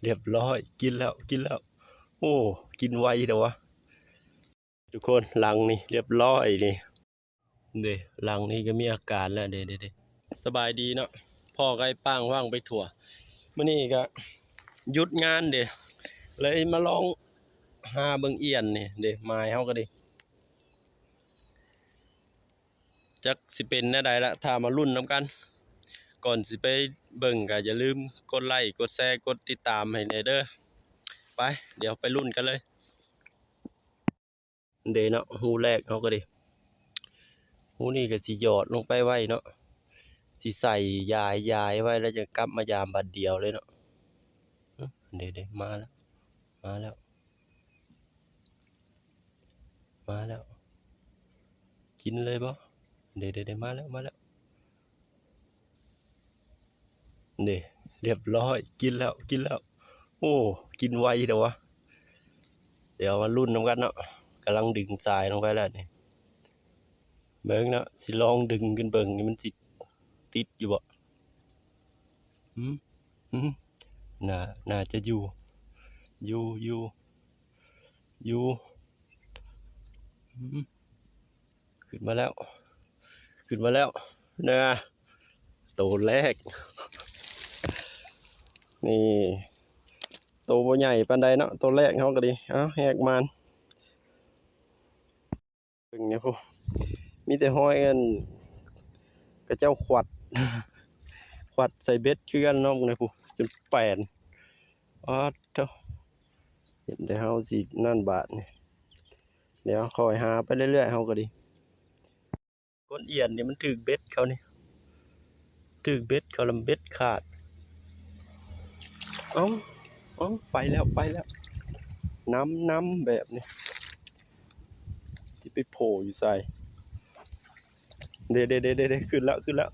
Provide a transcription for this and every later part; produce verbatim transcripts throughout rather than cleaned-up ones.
เรียบร้อย กินแล้ว กินแล้ว โอ้ กินไวเด้อวะ ทุกคน หลังนี่เรียบร้อยนี่ เด้ หลังนี่ก็มีอาการแล้ว เด้ เด้ เด้ สบายดีเนาะ พ้อกับไอ้ป้างว่างไปทั่ว มื้อนี้ก็หยุดงานเด้ เลยมาลองหาเบิ่งเอี่ยนนี่ เด้ หมายเฮาก็ดี จักสิเป็นแนวใดละ ถ้ามาลุ้นนำกัน ก่อนสิไปเบิ่งก็อย่าลืมกดไลก์ กดแชร์ กดติดตามให้แหน่เด้อ ไป เดี๋ยวไปลุ้นกันเลย เด้เนาะ ฮูแรกเฮาก็ดี ฮูนี่ก็สิหยอดลงไปไว้เนาะ สิใส่ยายยายไว้แล้วจะกลับมายามบัดเดียวเลยเนาะ เด้ เด้ มาแล้ว มาแล้ว มาแล้ว กินเลยบ่ เด้ เด้ เด้ มาแล้ว มาแล้ว เด้ เรียบร้อย กินแล้ว กินแล้ว โอ้ กินไวเด้อวะ เดี๋ยวมาลุ้นนำกันเนาะ กำลังดึงสายลงไปแล้วนี่ เบิ่งเนาะ สิลองดึงขึ้นเบิ่งนี่มันสิติดอยู่บ่ อืม อืม น่า น่าจะอยู่ อยู่ อยู่ อยู่ อืม ขึ้นมาแล้ว ขึ้นมาแล้ว นะ โตแรก นี่ โตบ่ใหญ่ปานใดเนาะ โตแรกเฮาก็ดี เอ้า แหกมาน เบิ่งเนี่ยพุ้น มีแต่ฮอยอัน เขาเจ้าขวัด ขวัดใส่เบ็ดคือกันเนาะ พวกนี้พุ้น จนแปน อ๊าดโธ่ เห็นแต่เฮาสินั่นบาดนี่ เดี๋ยวค่อยหาไปเรื่อยๆ เฮาก็ดี ก้นเอี่ยนนี่มันถืกเบ็ดเขานี่ ถืกเบ็ดเขาแล้วเบ็ดขาด เอ้า เอ้า ไปแล้ว ไปแล้ว น้ำ น้ำแบบนี้ สิไปโผล่อยู่ไส เด้ เด้ เด้ เด้ เด้ ขึ้นแล้ว ขึ้นแล้ว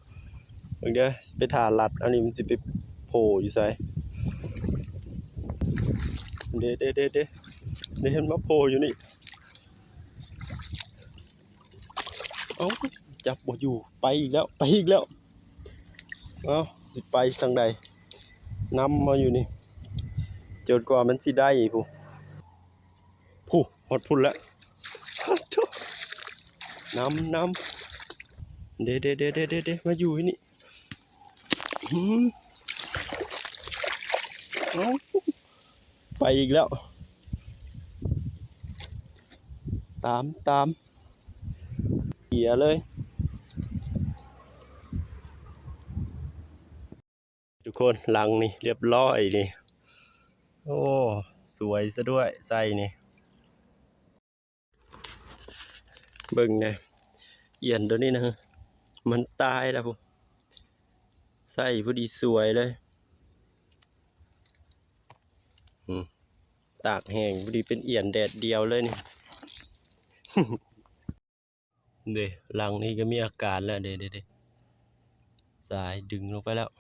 เบิ่งเด้อ ไปถ่าลัด อันนี้มันสิไปโผล่อยู่ไส เด้ เด้ เด้ เด้ เด้ เห็นมาโผล่อยู่นี่ เอ้า จับบ่อยู่ ไปอีกแล้ว ไปอีกแล้ว เอ้า สิไปทางใด นำมาอยู่นี่ จนกว่ามันสิได้พุ้น พุ้น ฮอดพุ้นแล้ว นำ นำ เด้ เด้ เด้ เด้ เด้ เด้ มาอยู่นี่ อืม เอ้า ไปอีกแล้ว ตาม ตาม เสียเลย ทุกคน หลังนี่เรียบร้อยนี่ โอ้ สวยซะด้วย ไซนี่ เบิ่งแหน่ เอี่ยนตัวนี้นะ มันตายแล้วพุ้น ไซพอดีสวยเลย อืม ตากแห้งพอดีเป็นเอี่ยนแดดเดียวเลยนี่ เด้ หลังนี้ก็มีอาการแล้ว เด้ เด้ เด้ สายดึงลงไปแล้ว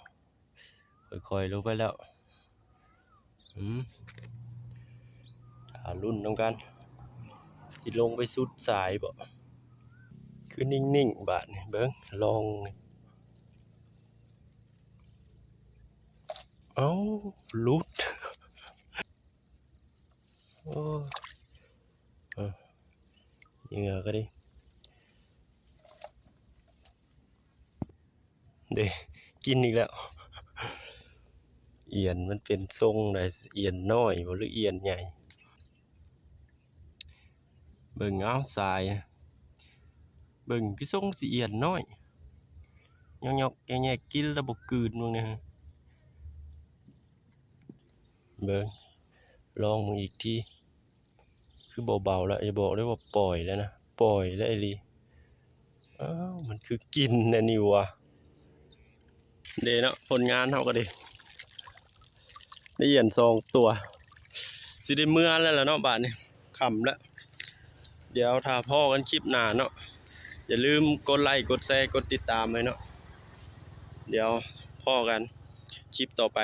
ค่อยๆ ลงไปแล้ว อืม ถ้าลุ้นนำกัน สิลงไปสุดสายบ่ คือนิ่งๆ บาดนี่ เบิ่ง ลองนี่ เอ้า หลุด โอ้ เออ เหยื่อก็ดี เด้ กินอีกแล้ว เอี่ยนมันเป็นทรงใด เอี่ยนน้อยบ่หรือเอี่ยนใหญ่ เบิ่งเอาสาย เบิ่งคือทรงสิเอี่ยนน้อย ยอกๆ แงกๆ กินแล้วบ่กลืน เบิ่งนี่ เบิ่ง ลองมึงอีกที คือเบาๆ แล้ว อย่าบอกได้ว่าปล่อยแล้วนะ ปล่อยแล้วไอ้ลี อ้าว มันคือกินอันนี้วะ เด้เนาะ ผลงานเฮาก็ดี ได้เอี่ยนสองตัว สิได้เมือแล้วล่ะเนาะ บาดนี้ ค่ำแล้ว เดี๋ยวถ้าพ้อกันคลิปหน้าเนาะ อย่าลืมกดไลก์ กดแชร์ กดติดตามไว้เนาะ เดี๋ยวพ้อกันคลิปต่อไป